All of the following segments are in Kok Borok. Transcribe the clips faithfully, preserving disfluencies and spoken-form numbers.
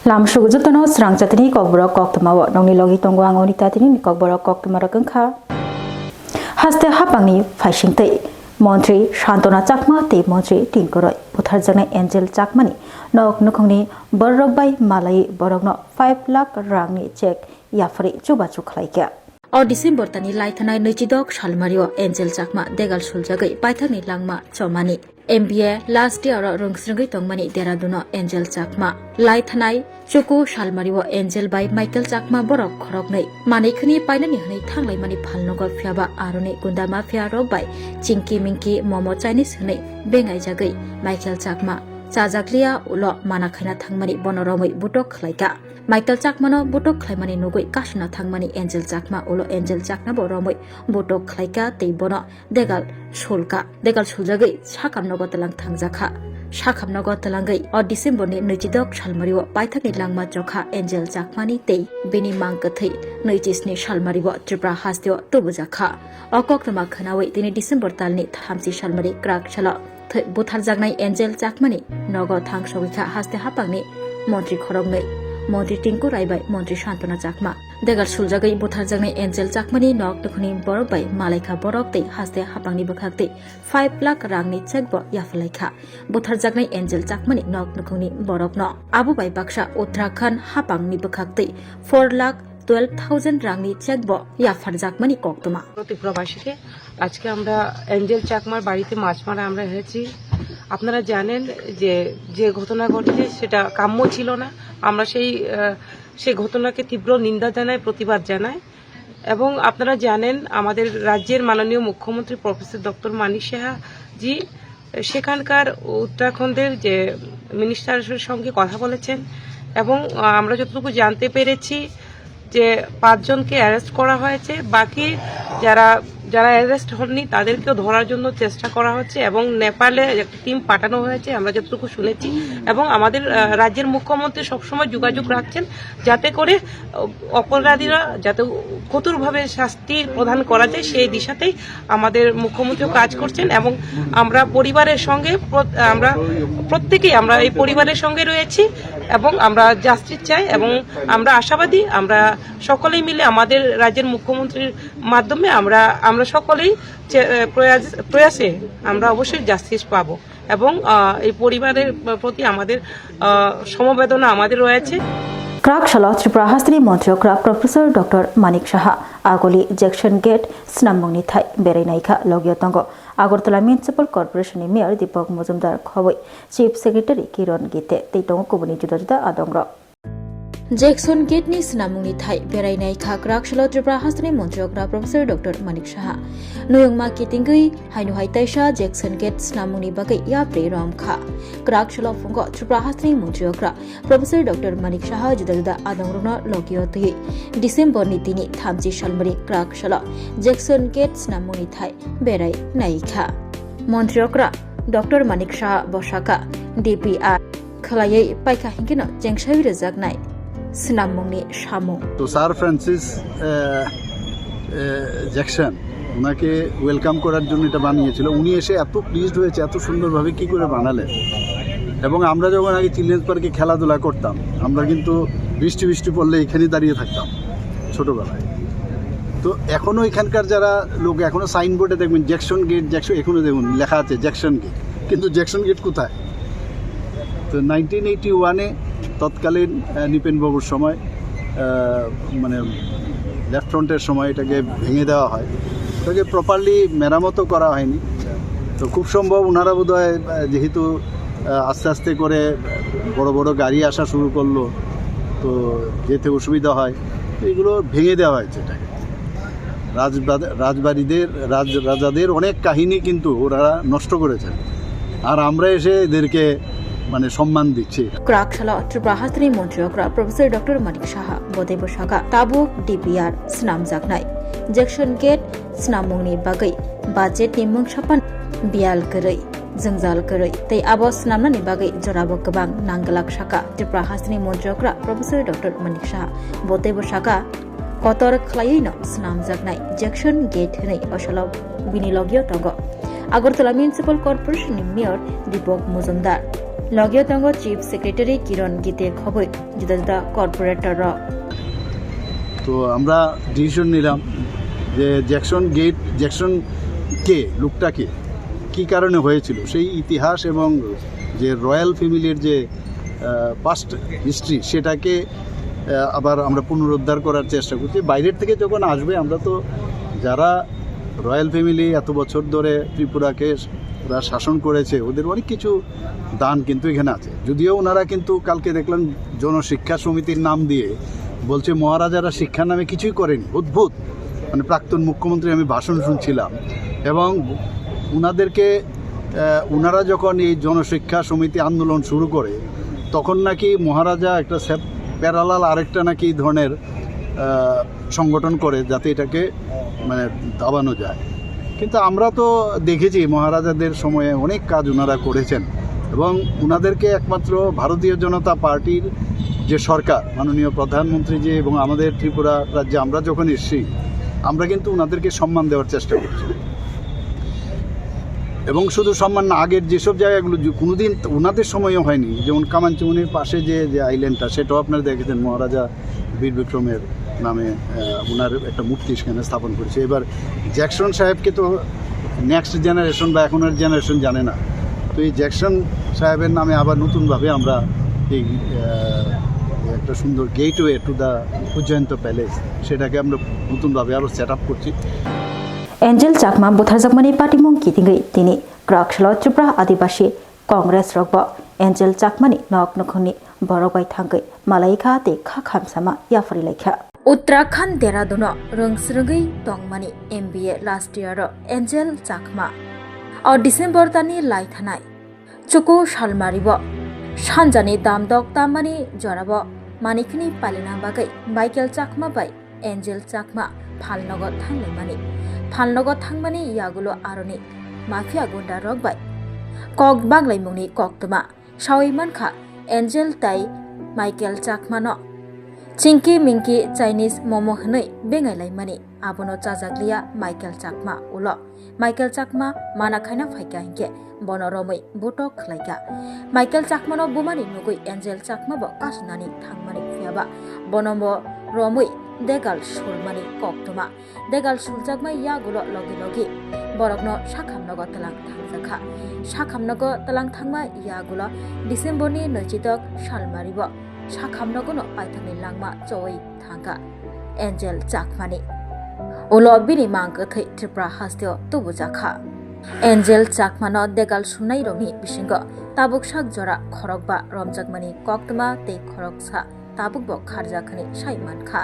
Lam sugu jotono srang jatini kokborok koktwmao nongni logi tongo ang Onita, tinini kokborok koktwmarok wngkha. Haste hapangni phaisingtwi Montri Santona Chakma tei Montri Tinku Roy butharjaknai Angel Chakmani nok nukhungni bororok bai malaiwi borokno five lakh rangni cheque yapharwi chubachu khlaikha. O December talni laithanai nwichidok salmario Angel Chakma degal suljagwi paithakni langma chomani. M B A last year o rwngsrwngwi tongmani Dehradun o Angel Chakma. Laithanai chuku salmario Angel bai Michael Chakma borok khoroknwi manwi khwnwi painani hwnwi thanglaimani phalnogo, phiyaba aroni gunda mafia rok bai chingki mingki momo Chinese hwnwi bengaijagwi Michael Chakma chajakliya ulo mana khaina thangmani bono romwi butok khlaikha. Michael Chakmano butok khlaimani nugwi kasuna thangmani Angel Chakma ulo Angel Chakmabo romwi butok khlaikha tei bono degal sulkha. Degal suljagwi sakamnogo tlang thangjakha. Sakamnogo tlangwi o December ni nwichidok salmario paithakni langma chokha Angel Chakmani tei bini mang kwthwi nwichi sni salmario Tripura hasteo tubujakha. O koktwma khwnawi tini December talni thamchi salmari kwrak salo thwi butharjaknai Angel Chakmani nogo thang sogwikha haste hapangni montri khoroknwi, Montri Tinku Rai bai Montri Santona Chakma. Degal suljagwi butharjaknai Angel Chakmani nok nukhungni borok bai malaikha borok tei haste hapangni bwkhak tei five lakh rangni cheque bo yapharlaikha butharjaknai Angel Chakmani nok nukhungni borokno. Abo bai baksa Uttarakhand hapangni bwkhak tei four lakh twelve thousand rangni cheque bo yapharjakmani koktwma. ত্রিপুরাবাসীকে আজকে আমরা অ্যাঞ্জেল চাকমার বাড়িতে মাছ মারা আমরা এসেছি। আপনারা জানেন যে, যে ঘটনা ঘটেছে সেটা কাম্য ছিল না। আমরা সেই, আহ, সেই ঘটনাকে তীব্র নিন্দা জানাই, প্রতিবাদ জানাই। এবং আপনারা জানেন, আমাদের রাজ্যের মাননীয় মুখ্যমন্ত্রী প্রফেসর ডক্টর মানিক সাহা জি সেখানকার উত্তরাখণ্ডের যে মিনিস্টারের সঙ্গে কথা বলেছেন এবং, আহ, আমরা যতটুকু জানতে পেরেছি যে পাঁচজনকে অ্যারেস্ট করা হয়েছে, বাকি যারা, যারা অ্যারেস্ট হননি তাদেরকেও ধরার জন্য চেষ্টা করা হচ্ছে এবং নেপালে একটা টিম পাঠানো হয়েছে, আমরা যতটুকু শুনেছি। এবং আমাদের, আহ, রাজ্যের মুখ্যমন্ত্রী সবসময় যোগাযোগ রাখছেন যাতে করে, আহ, অপরাধীরা যাতে কঠোরভাবে শাস্তি প্রদান করা যায়, সেই দিশাতেই আমাদের মুখ্যমন্ত্রীও কাজ করছেন এবং আমরা পরিবারের সঙ্গে প্র-, আমরা প্রত্যেকেই আমরা এই পরিবারের সঙ্গে রয়েছি এবং আমরা জাস্টিস চাই এবং আমরা আশাবাদী আমরা সকলেই মিলে আমাদের রাজ্যের মুখ্যমন্ত্রীর মাধ্যমে আমরা, আমরা সকলেই চে-, আহ, প্রয়াস, প্রয়াসে আমরা অবশ্যই জাস্টিস পাবো এবং, আহ, এই পরিবারের প্রতি আমাদের, আহ, সমবেদনা আমাদের রয়েছে। Kwrak salo Tripura hasteni montri okra Professor Doctor Manik Saha agoli Jackson Gate snamungni thai berai naikha, logio tongo Agartala Municipal Corporation ni Mayor Deepak Majumdar, khoboi Chief Secretary Kiron Gite tei tongo kubuni juda juda adongrok. Jackson Gate ni snamungni thai berai naikha kwrak salo Tripura hasteni montri okra Professor Doctor Manik Saha. Nuyungma kitingwi haino hai taisa Jackson Gate snamungni bagwi yapri romkha. Kwrak salo phungo Tripura hasteni montri okra Professor Doctor Manik Saha juda juda adongrokno logio twiwi December ni tini thamchi salmari kwrak salo Jackson Gate snamungni thai berai naikha. Montri okra Doctor Manik Saha bosaka D P R khwlaiwi paikha hinkhe no chengsawi rwjaknai swnammungni samung. তো sir Francis, আহ, আহ, জ্যাকসন ওনাকে ওয়েলকাম করার জন্য এটা বানিয়েছিল। উনি এসে এত প্লিজড হয়েছে, এত সুন্দরভাবে কি করে বানালেন। এবং আমরা যখন আগে চিলড্রেন্স পার্কে খেলাধুলা করতাম, আমরা কিন্তু বৃষ্টি বৃষ্টি পড়লে এখানে দাঁড়িয়ে থাকতাম ছোটবেলায়। তো এখনো এখানকার যারা লোক, এখনো সাইনবোর্ডে দেখবেন জ্যাকসন গেট, জ্যাকসন, এখনো দেখুন লেখা আছে জ্যাকসন গেট, কিন্তু জ্যাকসন গেট কোথায়? তো নাইনটিন এইটি ওয়ানে তৎকালীন, আহ, নৃপেনবাবুর সময়, আহ, মানে লেফট ফ্রন্টের সময় এটাকে ভেঙে দেওয়া হয়, ওটাকে প্রপারলি মেরামতও করা হয়নি। তো খুব সম্ভব ওনারা বোধহয়, আহ, যেহেতু, আহ, আস্তে আস্তে করে বড় বড় গাড়ি আসা শুরু করলো, তো যেতে অসুবিধা হয়, তো এগুলো ভেঙে দেওয়া হয়েছে এটাকে। রাজবাদ-, রাজবাড়িদের, রাজ-, রাজাদের অনেক কাহিনী কিন্তু ওরা নষ্ট করেছেন, আর আমরা এসে এদেরকে মানে সম্মান দিচ্ছি। Kwrak salo Tripura hasteni montri okra Professor Doctor Manik Saha botei bosaka tabuk D P R snamjaknai Jackson Gate snamungni bagwi budget ni mungsapan biyal kwrwi, jwngjal kwrwi tei abo snamnani bagwi jorabo kwbang nangglak saka Tripura hasteni montri okra Professor Doctor Manik Saha botei bosaka kotor khwlaiwi no swnamjaknai Jackson Gate hwnwi osolo bini logio tongo Agartala Municipal Corporation ni Mayor Deepak Majumdar. Logeo tongo Chief Secretary Kiron Gite khobwi juda juda corporator rok. তো আমরা ডিসিশন নিলাম যে Jackson gate, Jackson কে, লোকটা কে, কী কারণে হয়েছিল, সেই ইতিহাস এবং যে রয়্যাল ফ্যামিলির যে পাস্ট হিস্ট্রি, সেটাকে আহ, আবার আমরা পুনরুদ্ধার করার চেষ্টা করছি। বাইরের থেকে যখন আসবে, আমরা তো, যারা রয়্যাল ফ্যামিলি এত বছর ধরে ত্রিপুরাকে ওরা শাসন করেছে, ওদের অনেক কিছু দান কিন্তু এখানে আছে। যদিও ওনারা কিন্তু কালকে দেখলাম জনশিক্ষা সমিতির নাম দিয়ে বলছে মহারাজারা শিক্ষার নামে কিছুই করেনি। অদ্ভুত, মানে প্রাক্তন মুখ্যমন্ত্রী, আমি ভাষণ শুনছিলাম এবং ওনাদেরকে, আহ, ওনারা যখন এই জনশিক্ষা সমিতি আন্দোলন শুরু করে, তখন নাকি মহারাজা একটা প্যারালাল আরেকটা নাকি এই ধরনের আহ, সংগঠন করে, যাতে এটাকে মানে দাবানো যায়। কিন্তু আমরা তো দেখেছি মহারাজাদের সময়ে অনেক কাজ ওনারা করেছেন এবং ওনাদেরকে একমাত্র ভারতীয় জনতা পার্টির যে সরকার, মাননীয় প্রধানমন্ত্রী যে এবং আমাদের ত্রিপুরা রাজ্যে আমরা যখন এসেছি, আমরা কিন্তু ওনাদেরকে সম্মান দেওয়ার চেষ্টা করছি। এবং শুধু সম্মান না, আগের যেসব জায়গাগুলো যে কোনোদিন ওনাদের সময়ও হয়নি, যেমন কামানচুমনির পাশে যে, যে আইল্যান্ডটা, সেটাও আপনারা দেখেছেন, মহারাজা বীর বিক্রমের নামে, আহ, ওনার একটা মূর্তি সেখানে স্থাপন করেছে। এবার জ্যাকসন সাহেবকে তো নেক্সট জেনারেশন বা এখনের জেনারেশন জানে না, তো এই জ্যাকসন সাহেবের নামে আবার নতুনভাবে আমরা এই, আহ, একটা সুন্দর গেটওয়ে টু দ্য উজ্জয়ন্ত প্যালেস, সেটাকে আমরা নতুনভাবে আরও সেট আপ করছি। Angel Chakma butharjakmani patimung kitingwi tini kwrak salo Tripura Adibasi Congress rokbo Angel Chakmani nok nukhungni borok bai thangwi malaikha tei kha khamsama yapharwi laikha. Uttarakhand Dehradun-o rwng swrwngwi tongmani M B A last year-o Angel Chakma o December talni lai thanai chuku salmari-o sanjani damdok tammani jorao manikhini palina bagwi Michael Chakma bai Angel Chakma phalnogo thanglaimani. Phalnogo thangmani yagulo aroni mafia gunda rok bai kok baglaimungni koktwma sawi mankha Angel tai Michael Chakmano. Chingki mingki Chinese momo hwnwi bengailaimani, abono chajakliya Michael Chakma ulo. Michael Chakma mana khaina phaikha hinkhe bono romwi botok khlaikha. Michael Chakmano bumani nugwi Angel Chakma bo kasunani thangmani phiyaba bono bo romwi degal sulmani koktwma. Degal suljakmai yagulo logi logi borokno sakhamnogo twlang thangjakha. Sakhamnogo twlang thangma yagulo December ni nwichitok salmaribo sakhamnogono paithakni langma chowui thangkha Angel Chakmani. Ulo bini mang kwthwi Tripura hasteo tubujakha. Angel Chakmano degal sulnairokni bisingo tabuk sak jora khorokba romjakmani koktwma tei khoroksa tabukbo kharjak hwnwi sai mankha.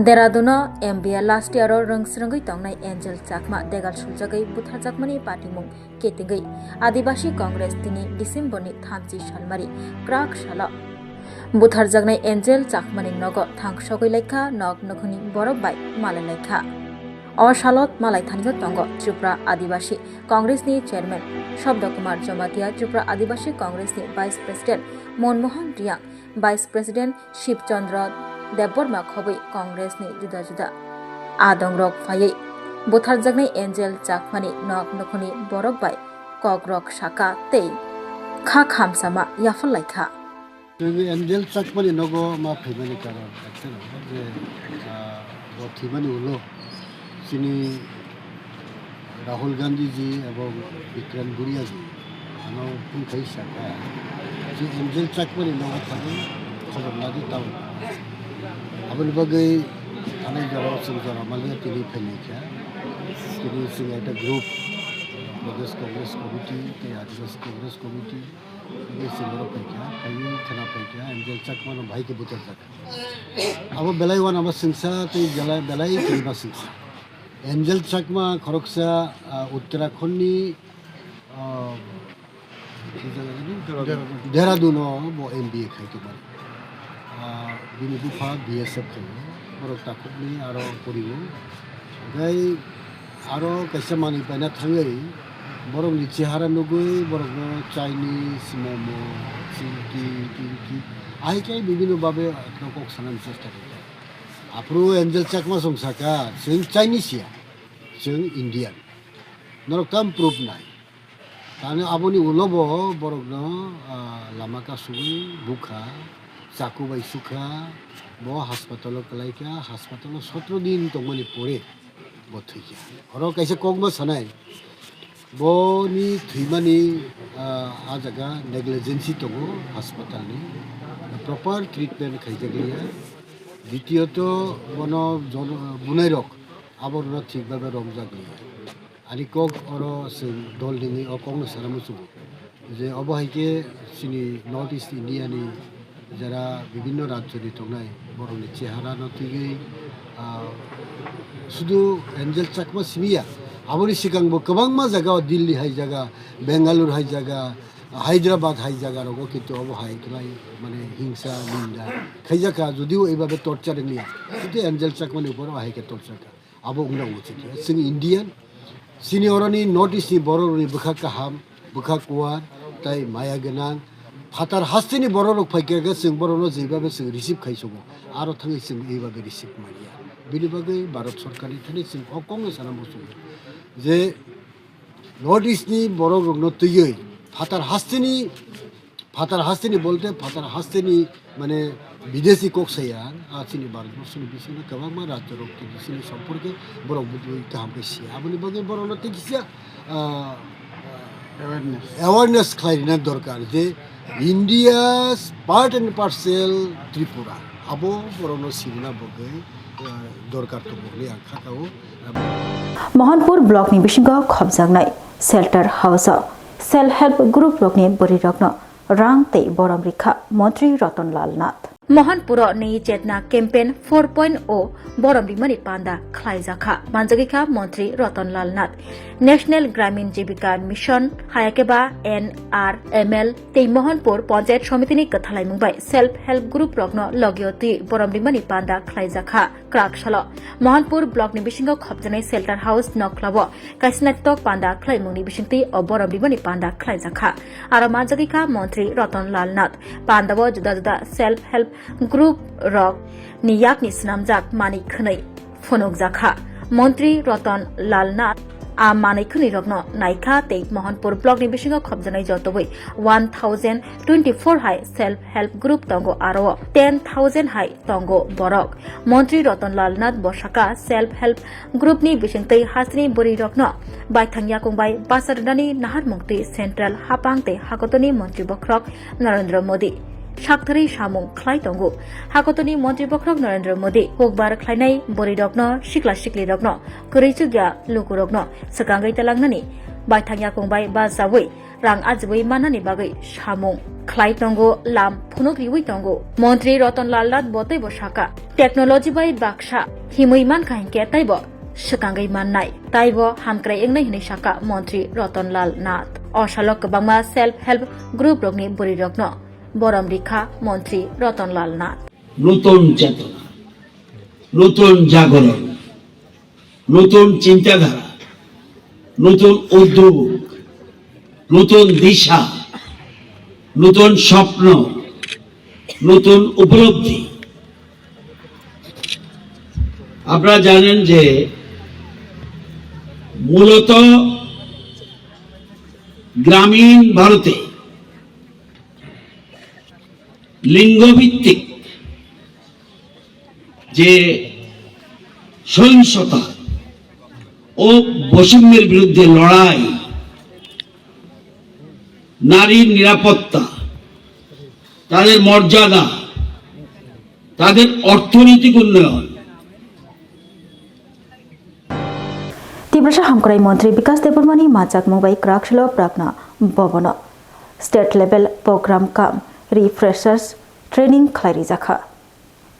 Dehradun-o M B A last year-o rwng swrwngwi tongnai Angel Chakma degal suljagwi butharjakmani patimung kitingwi Adibasi Congress tini December-ni thamchi salmari kwrak salo butharjaknai Angel Chakmani nogo thangsogwi laikha, nok nukhungni borok bai malai laikha. O salo malai thanio tongo Tripura Adibasi Congress-ni Chairman Shabda Kumar Jamatia, Tripura Adibasi Congress-ni Vice President Monmohan Riyang, Vice President Shib Chandra Debbarma khobwi Congress-ni juda juda adongrok phaiwi butharjaknai Angel Chakmani nok nukhungni borok bai kokrok saka tei kha khamsama yaphar laikha. Chwng Angel Chakmani nogo ma phaimani karon ekta je, ah, bo thwimani ulo chini Rahul Gandhi ji ebong Bikram Bhuria ji ano phone khai sakha, je Angel Chakmani nogo thangwi khobor nadi tao. Aboni bagwi thani jora chwng jora maliya tini phainai kha. Tini chwng ekta group, Pradesh Congress Committee tei Adivasi Congress Committee, tini chwng oro phaikha, phaiwi khana phaikha, Angel Chakmano bhai khe buchar jakha. Abo belai wana ba singsa tei belai, belai tini ba singsa. Angel Chakma khoroksa, ah, Uttarakhand ni, ah, Dehradun o bo M B A khai tongmani. Ah, bini bupha B S F khai o. Borok takhukni aro porio. Tei aro kaisa manwi paina thangwi borokni chehara nugwi borokno Chinese, momo, chingki, tingki, ahai khe bibino babe kok sanani chesta khaikha. Aphuru Angel Chakma chwng sakha, chwng Chinese ya, chwng Indian. Norok tam proof nai. Tani aboni ulo bo borokno, ah, lama kasugwi bukha, chaku bai sukha, bo hospital-o kwlaikha, hospital-o sotro din tongmani pore bo thwikha. Oro kaisa kokma sanai, boni thwimani, ah, ah jaga negligence tongo hospital-ni, proper treatment khaijakliya. Ditiyoto bono jon-, bunairok aborokno thik bhabe romjakliya. Ani kok oro chwng dol nini o kokno sana muchungo je obo hai khe chini North East India ni jera bibinno rajyo ni tongnai borok ni chehara no twiwi, ah, sudu Angel Chakma simi ya, aboni swkang bo kwbangma jaga o Delhi hai jaga, Bengaluru hai jaga, Hyderabad hai jaga rogo kintu obo hai kwlai mane hingsa ninda khaijakha, judiyo ebabe torture wngya, kintu Angel Chakma ni upor o hai khe torture kha. Abo wngna uchit ya. Chwng Indian, chini oroni North East ni borok rokni bwkha kaham, bwkha kuar, tai maya gwnang. Phatar hasteni borok rok phai khe chwng borok no jeba be chwng receive khai sugo. Aro thangwi chwng eba be receive manya. Bini bagwi Bharat Sarkar ni thani chwng o Congress sana muchungo je North East ni borok rok no twiwi phatar hasteni Phatar hasteni bolte phatar hasteni mane bidesi kok saya, a chini Bharat borsoni bisingo kwbangma rajyo rok tini chini somporke borok butwi kaham khe siya. Aboni bagwi borok no tei kisa, ah, Awareness. Awareness khlai rina dorkar je India's part and parcel Tripura. Abo borok no sirina bagwi, ah, dorkar tongo hinwi ang kha kao. Mohanpur block ni bisingo khopjaknai shelter house o self help group rokni bwrwi rokno rang tei borom rikha Montri Ratan Lal Nath. Mohanpuro Nei Chetna Campaign four point o borom rimani panda khlaijakha, manjagwikha Montri Ratan Lal Nath. National Gramin Jibika Mission, hayakeba N R M L tei Mohanpur Panchayat Somitini kwthalaimung bai self help group rokno logio twi borom rimani panda khlaijakha. Kwrak salo Mohanpur block ni bisingo khopjaknai shelter house nokhla o kaisa naithok panda khlaimungni bisingtwi o borom rimani panda khlaijakha. Aro manjagwikha Montri Ratan Lal Nath. Panda o juda juda self help group rok ni yakni swnamjak manwi khwnwi phunukjakha. Montri Ratan Lal Nath a manwi khwnwi rokno naikha tei Mohanpur block ni bisingo khopjaknai jotobwi one thousand twenty four hai self help group tongo, aro ten thousand hai tongo borok. Montri Ratan Lal Nath bwsaka self help group ni bisingtwi hasteni bwrwi rokno baithang yakung bai basa rwnani naharmung twi central hapang tei hakotorni montri bokhorok Narendra Modi sakthari samung khlai tongo. Hakotorni montri bokhorok Narendra Modi hukbar khlainai bwrwi rokno, sikla sikli rokno, kwrwi chukya luku rokno swkangwi talangnani baithang yakung bai bachawi rang ajibwi mannani bagwi samung khlai tongo, lam phunuk riwi tongo. Montri Ratan Lal Nath bo teibo saka, technology bai baksa himwi mankha hinkhe teibo swkangwi mannai, taibo hamkrai wngnai hinwi saka Montri Ratan Lal Nath. O salo kwbangma self help group rokni bwrwi rokno borom rikha Montri Ratan Lal Nath. নতুন চেতনা, নতুন জাগরণ, নতুন চিন্তাধারা, নতুন উদ্যোগ, নতুন দিশা, নতুন স্বপ্ন, নতুন উপলব্ধি। আপনারা জানেন যে মূলত গ্রামীণ ভারতে লিঙ্গভিত্তিক যে সহিংসতা ও বৈষম্যের বিরুদ্ধে লড়াই, নারীর নিরাপত্তা, তাদের মর্যাদা, তাদের অর্থনৈতিক উন্নয়ন, Tiprasa Hamkrai Montri Bikas Debbarmani manjakmung bai kwrak salo Pragna Bhavan o state level program cum refreshers training khlai rijakha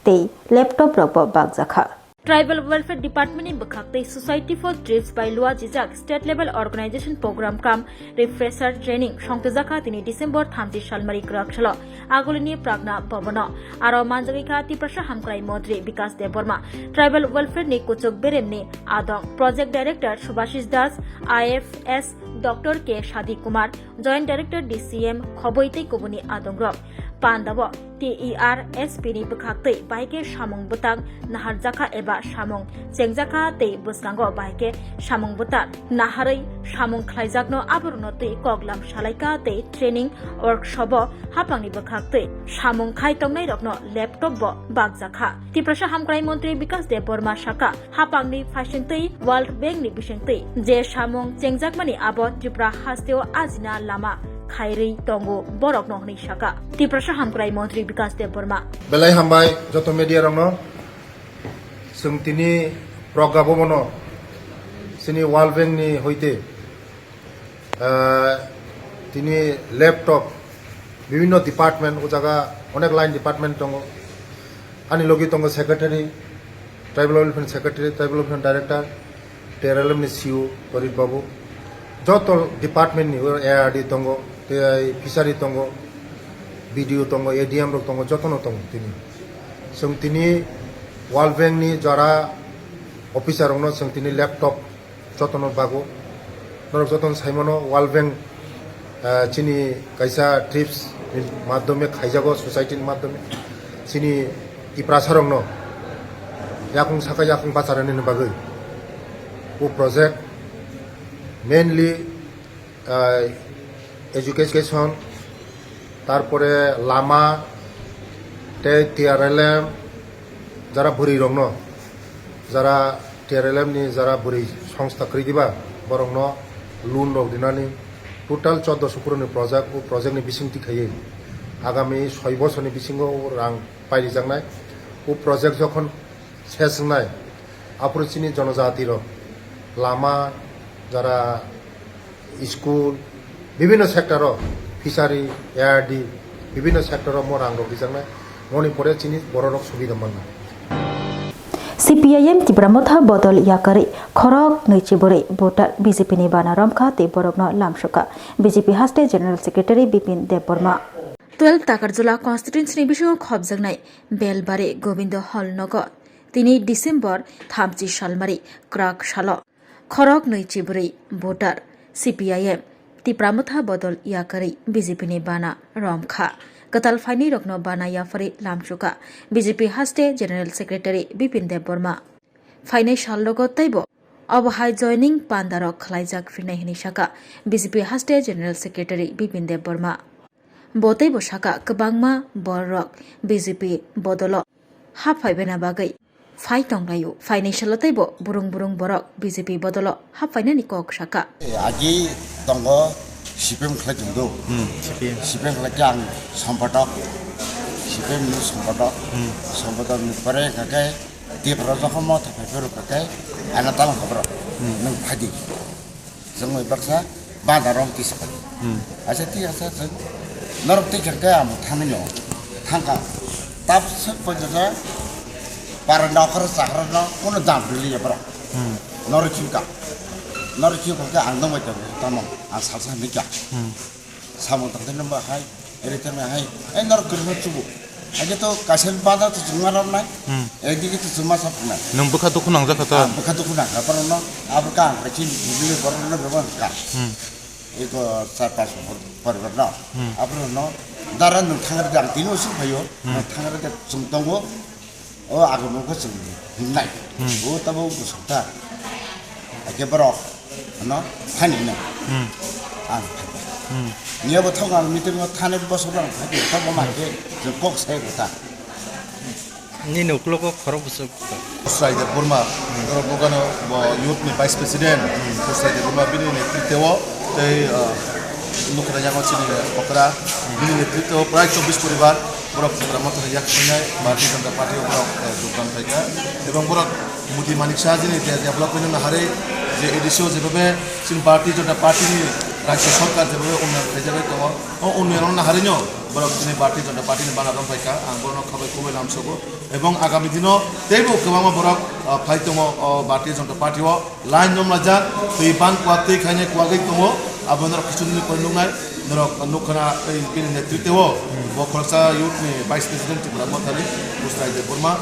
tei laptop rokbo bakjakha. Tribal Welfare Department ni bwkhak tei Society for Tribes bai lua jijak state level organization program cum refresher training songtwjakha tini December thamchi salmari kwrak salo Agulini Pragna Bhavan o. Aro manjagwi kha Tiprasa Hamkrai Montri Bikas Debbarma, Tribal Welfare ni kuchuk beremni adong, Project Director Subhashish Das, I F S Doctor K Shadi Kumar, Joint Director D C M Khoboi tei kubuni adongrok. Pandao T E R S P ni bwkhaktwi bahai khe samung bwtang naharjakha eba samung chengjakha tei bwskango bahai khe samung bwtang naharwi samung khlaijakno aborokno twi koklam salaikha tei training workshop o hapangni bwkhaktwi samung khai tongnairokno laptop bo bakjakha. Tiprasa Hamkrai Montri Bikash Debbarma saka, hapangni phaisingtwi World Bank ni bisingtwi je samung chengjakmani abo Tripura hasteo ajina lama khairwi tongo borokno hwnwi saka. Tiprasa Hamkrai Montri Bikash Debbarma. Belai hambai joto media rokno. Chwng tini Pragya Bhavan o chini World Bank ni hoite Ah, tini laptop, bibhinno department, o jaga onek line department tongo. Ani logi tongo secretary, tribal welfare secretary, tribal welfare director, T R L M ni C E O Torit Babu. Joto department ni, o A R D tongo, tei fishery tongo, B D O tongo, A D M rok tongo, jotono tongo tini. Chwng tini World Bank ni jora officer rokno chwng tini laptop jotono bago. Norok jotono saimano World Bank, ah, chini kaisa trips ni madhyome khaijago, society ni madhyome. Chini Tiprasa rokno yakung saka yakung bacharani bagwi o project mainly, ah, education, tarpore lama, tei T R L M, jara bwrwi rokno, jara T R L M ni jara bwrwi songsta kwrwi diba, borokno loan rok rinani total choddo sukuro ni project, o project ni bisingtwi khaiwi agami soi bosor ni bisingo o rang pairijaknai. O project jokhon ses wngnai, aphuru chini jonojati rok lama, jara school, bibhinno sector o, fishery, A R D, bibhinno sector o mo rang rok rijaknai, moni pore chini borok rok subida mannai. C P I M Tipra Motha bodol yakarwi khorok nwi chiborwi voter B J P ni bana romkha tei borokno lamsokha B J P haste General Secretary Bipin Debbarma. Twelve Takarjala constituency ni bisingo khopjaknai Belbari Gobindo Hall nogo tini December thamchi salmari kwrak salo khorok nwi chibrwi voter C P I M Tipra Motha bodol yakarwi B J P ni bana romkha. Kwtal phainwi rokno bana yapharwi lamsukha B J P haste General Secretary Bipin Debbarma. Phainai salrogo teibo obo hai joining pandarok khlaijak phinai hwnwi saka B J P haste General Secretary Bipin Debbarma. Bo teibo saka kwbangma bororok B J P bodolo hap phaibena bagwi phai tonglaio. Phainai salo teibo burung burung borok B J P bodolo hap phainani kok saka. Agi tongo C P M khlai tongdo. Hmm, C P M. C P M khlai khe ang sompatok. C P M ni sompatok. Hmm. Sompatok ni pore kake Tipra jokhon motha phai phuru kake ana tamo khobro. Hmm. Nung phadi. Jongoi baksa bada rom kisa kali. Hmm. Acha ti acha jeng norok ti khe amo thani no thangka tap sek pojota para nokhor chakra no kono dam dili ya bro. Hmm. Norok chika norok chika ke ang dong bai tamo ang salsa nika. Hmm. Samung tang tene ba hai. Ere teme hai, eh, norok kwrwngno chubu. Age to kaisa bada to chwngma rok nai. Hmm. Ekdigi to chwngma sa phnai. Nwng bwkha dukhu nangjak kha ta? Ah, bwkha dukhu nang kha, borok no, abo ka ang kaisa bibili borok no bebak kha. Hmm. Eko char pas poribar no. Hmm. Abo no, dara nwng thangra de ang tini usuk phaio, hmm, nwng thangra de chwng tongo. O agam no khe chwng himnai. Hmm. O tabuk bwswk ta. Hakhe borok no thani no. Hmm. Ang thani. Hmm. Niya bo thok ang meeting o thani bosor ang thani thok ma khe chwng kok sai bo ta. Nini uklogo khorok bwswk. Usrai Debbarma, hmm, borok bogano bo youth ni vice president. Hmm. Usrai Debbarma bini netrite o tei, ah, nukra yango chini okra. Hmm. Bini netrite o prai chobbish poribar. Borok Tipra Motha ni yak sinai Bharatiya Janata Party o borok, eh, jogdan khaikha. Ebong borok Modi Manik Shah ji ni je development no naharwi je A D C o jebhabe chini Bharatiya Janata Party ni rajya sarkar jebhabe unnayan khaijagwi tongo, o unnayan no naharwi no borok chini Bharatiya Janata Party ni bana romkhaikha. Ang borokno khabai khubui lamsogo. Ebong agami dino teibo kwbangma borok, ah, phai tongo o Bharatiya Janata Party o. Line no majak, twi ban kwak twi khainai kwagwi tongo, abo norok kisu nini koi nuknai, norok nukkhana tei bini netrite o, bo khoroksa youth ni vice president Tipra Motha ni Usrai Debbarma.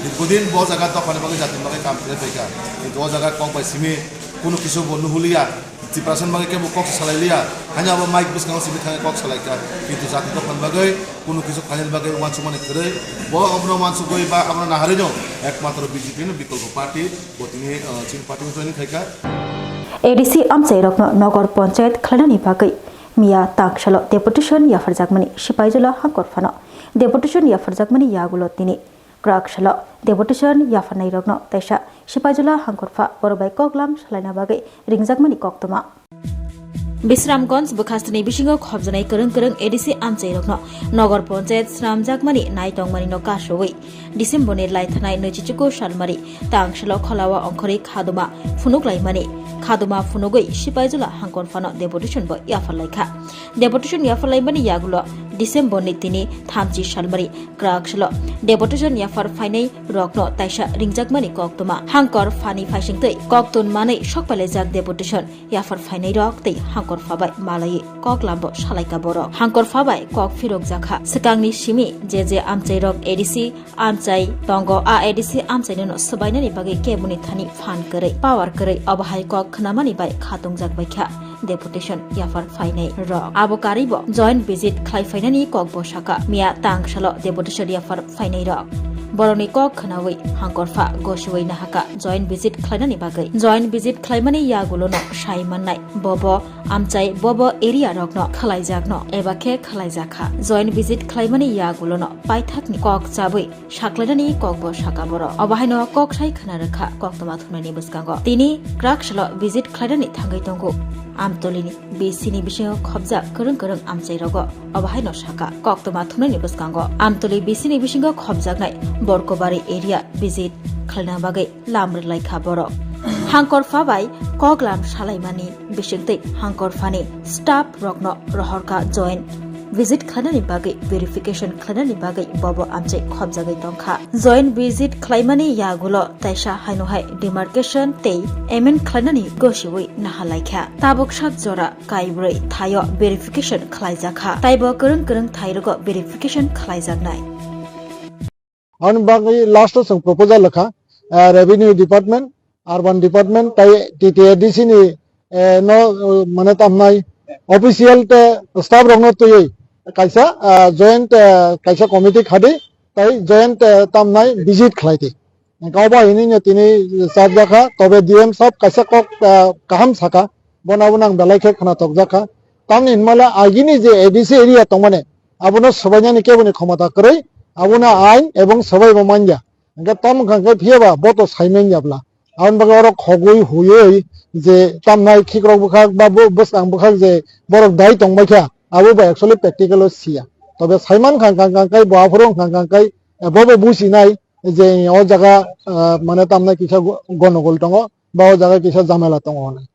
Dirghodin bo jaga dophani bagwi jatini bagwi kam khlai phaikha. Kintu o jaga kok bai simi kunu kisu bo nuhuliya, Tiprasani bagwi kebo kok salai liya, haino abo mic bwskango simi thangwi kok salai kha, kintu jati dophani bagwi kunu kisu khainani bagwi uansukmani kwrwi, bo abono uansugwi ba abono naharwi no ekmatro B J P no bikolpo party, bo tini, uh, chini party o joining khai kha. A D C amchairokno Nogor Panchayat khlainani bagwi miya tangsalo deputation yapharjakmani Sipaijula hangkor phano. Deputation yapharjakmani yagulo tini kwrak salo deputation yapharnairokno taisa Sipaijula hangkor pha borok bai koklam salaina bagwi ringjakmani koktwma. Bisramganj bwkhastini bisingo khopjanai kwrwng kwrwng A D C amchairokno Nogor Panchayat swnamjakmani nai tongmani no kasugwi December ni laithanai nwichichuku salmari tangsalo kholawa ongkhorwi khaduma phunuklaimani, khaduma phunugwi Sipaijula hangkor phano deputation bo yapharlaikha. Deputation yapharlaimani yagulo December ni tini thamchi salmari kwrak salo deputation yaphar phainai rokno taisa ringjakmani koktwma. Hangkor phani phaisingtwi koktun manwi sokpailaijak deputation yaphar phainai rok tei hangkor phabai malaiwi koklambo salaikha borok. Hangkor phabai kok phirokjakha. Swkangni simi je je amchairok A D C amchai tongo, a A D C amchainono swbainani bagwi keboni thani phan kwrwi, power kwrwi, obo hai kok khnamani bai khatungjak baikha deputation yaphar phainai rok. Abo karwibo joint visit khlai phainani kokbo sakha. Miya tangsalo deputation yaphar phainai rok borokni kok khnawi hangkor pha gosiwi nahakha joint visit khlainani bagwi. Joint visit khlaimani yagulono sai mannai bobo amchai bobo area rokno khlaijakno eba khe khlaijakha. Joint visit khlaimani yagulono paithakni kok chabwi saklainani kokbo sakha borok. Obo haino kok sai khna rwkha koktwma thumnaini bwskango. Tini kwrak salo visit khlainani thangwi tongo Amtolini B C ni bisingo khopjak kwrwng kwrwng amchairogo. Obo haino sakha koktwma thumnaini bwskango Amtoli B C ni bisingo khopjaknai Borkobari area visit khlaina bagwi lam rwlaikha borok. Hangkor phabai koklam salaimani bisingtwi hangkor phani staff rokno rohorkha joint visit khlainani bagwi verification khlainani bagwi bobo amchai khopjagwi tongkha. Joint visit khlaimani yagulo taisa haino hai demarcation tei amend khlainani gosiwi nahalaikha. Tabuk sak jora kaibrwi thaio verification khlaijakha. Taibo kwrwng kwrwng thairogo verification khlaijaknai. Ani bagwi last o chwng proposal rwkha, ah, Revenue Department, Urban Department, tai T T A D C ni, eh, no, eh, mane tamnai official te staff rokno twiwi kaisa, ah, joint, eh, kaisa committee khadi tai joint, eh, tamnai visit khlaidi. Hingke obo hinino tini chapjakha, tobe D M sab kaisa kok, ah, kaham saka, bono abono ang belai khe khna tokjakha. Tamni hinmale agini je A D C area tongmani, abono swbainani keboni khomota kwrwi, abono ain ebong swbai bo manya. Hingke tom wngkha khe phiyaba bo to saimanya bla. Aboni bagwi oro khogwi huywi je tamnai khikrok bwkhak ba bo bwskang bwkhak je borok dai tongbai kha, abo bai actually practical o siya. Tobe saiman kha kha kha kai bo aphuru wngkha kha kai, eh, bo bo businai je o jaga, ah, mane tamnai kisa go-, gonogol tongo, ba o jaga kisa jamela tongo hinwi.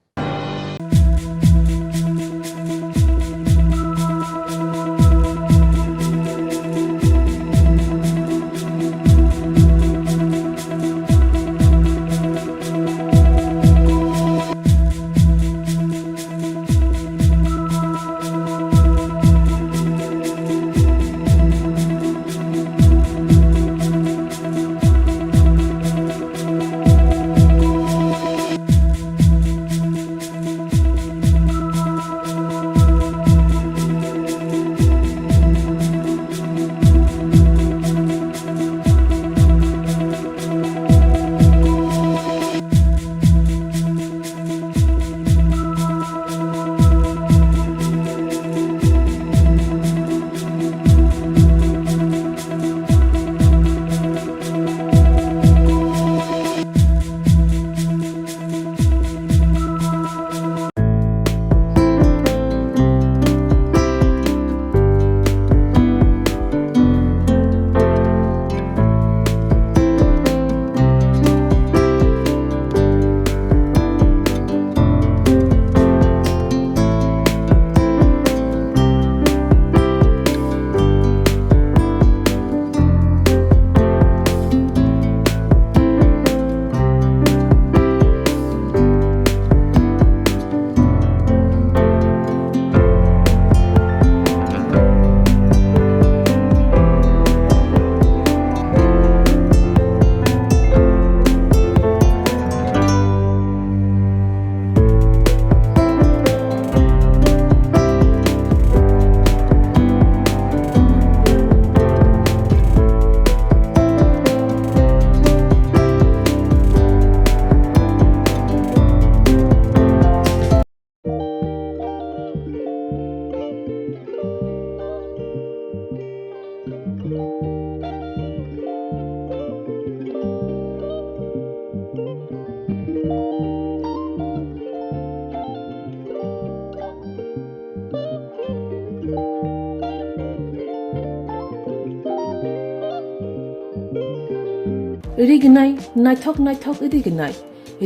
Rignai, naithok naithok rignai.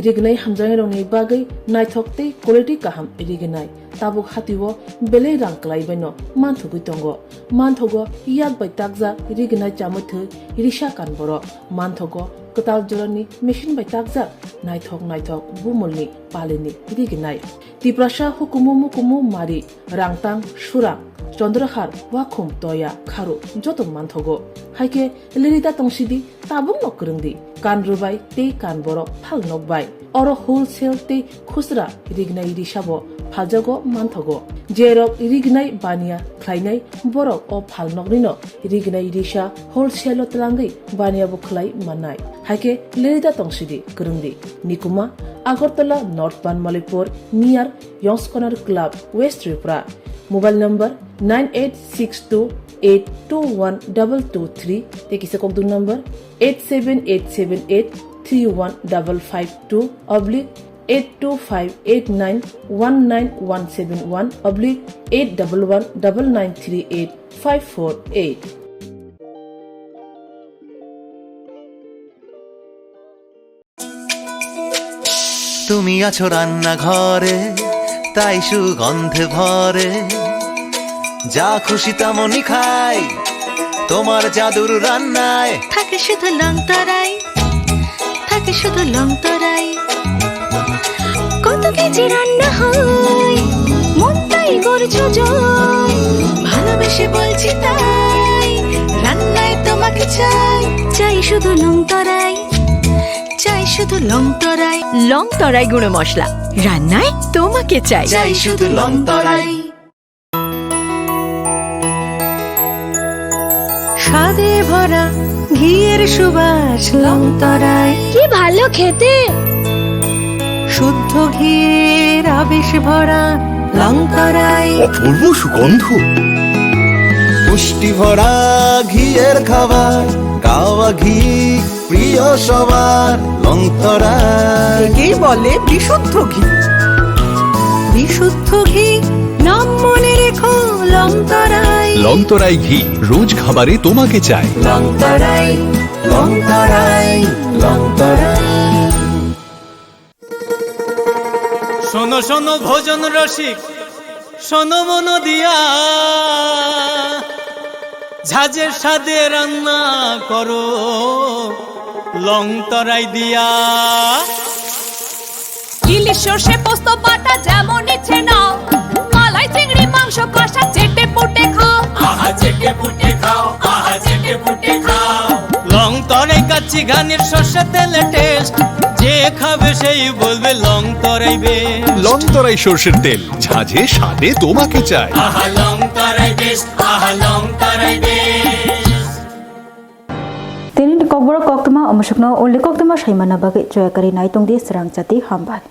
Rignai hamjaknairokni bagwi naithok tei quality kaham rignai. Tabuk hatio belai rang kwlaibaino manthogwi tongo. Manthogo yak bai takjak rignai chamwi thwi risa kan borok. Manthogo kwtal jorani machine bai takjak naithok naithok bumulni palini rignai. Tiprasa hukumu mukumu mari, rangtang, surang, chondrahar, wakhum, toya, kharu joto manthogo. Haikhe lerida tongsidi, tabukno kwrwngdi, kan rwbai tei kan borok phal nokbai. Oro wholesale tei khusra rignai risabo phaljago manthogo. Jerok rignai baniya khlainai borok o phalnoknino rignai risa wholesale-o twlangwi baniya bo khlai mannai. Haikhe lerida tongsidi kwrwngdi. Nikuma, Agartala, North Banmalipur, near Yongs Corner Club, West Tripura. Mobile number nine eight six two eight two one double two three, tei kisa kokdung number eight seven eight seven eight three one double five two oblique eight two five eight nine one nine one seven one oblique eight double one double nine three eight five four eight. তুমি আছো রান্নাঘরে, তাই সুগন্ধে ভরে। যা খুশি তেমনই খাই, তোমার জাদুর রান্নায়। থাকে শুধু লং তরাই, থাকে শুধু লং তরাই। কত কেজি রান্না হয়, মন তাই করছো জয়। ভালোবেসে বলছি তাই, রান্নায় তোমাকে চাই। চাই শুধু লং তরাই, চাই শুধু লং তরাই। লং তরাই গুঁড়ো মশলা, রান্নায় তোমাকে চাই। চাই শুধু লং তরাই। স্বাদে ভরা ঘিয়ের সুবাস লং তরাই। কি ভালো খেতে! শুদ্ধ ঘিয়ের আবেশ ভরা লং তরাই। অপূর্ব সুগন্ধ। পুষ্টি ভরা ঘিয়ের খাবার, গাওয়া ঘি প্রিয় সবার লং তরাই। একেই বলে বিশুদ্ধ ঘি। বিশুদ্ধ ঘি, নাম মনে রেখো লং তরাই। লং তরাই ঘি, রোজ খাবারে তোমাকে চাই। লং তরাই, লং তরাই, লং তরাই। শোনো শোনো ভোজন রসিক, শোনো মন দিয়া, ঝাঁঝের স্বাদে রান্না করো লং তরাই দিয়া। ইলিশ সর্ষে পোস্ত বাটা যেমন ইচ্ছে নাও, মালাই চিংড়ি মাংস কষা চেটে পুটে খাও। আহা চেটে পুটে খাও, আহা চেটে পুটে খাও। লং তরাই কাচ্চি ঘানির সর্ষে তেলে টেস্ট, যে খাবে সেই বলবে লং তরাই বেস্ট। লং তরাই সর্ষের তেল, ঝাঁঝে স্বাদে তোমাকে চাই। আহা লং তরাই বেস্ট, আহা লং তরাই best. Tini ni kokborok koktwma omo sukno only koktwma saimana bagwi choya kwrwi nai tongdi, swrang chati hambai.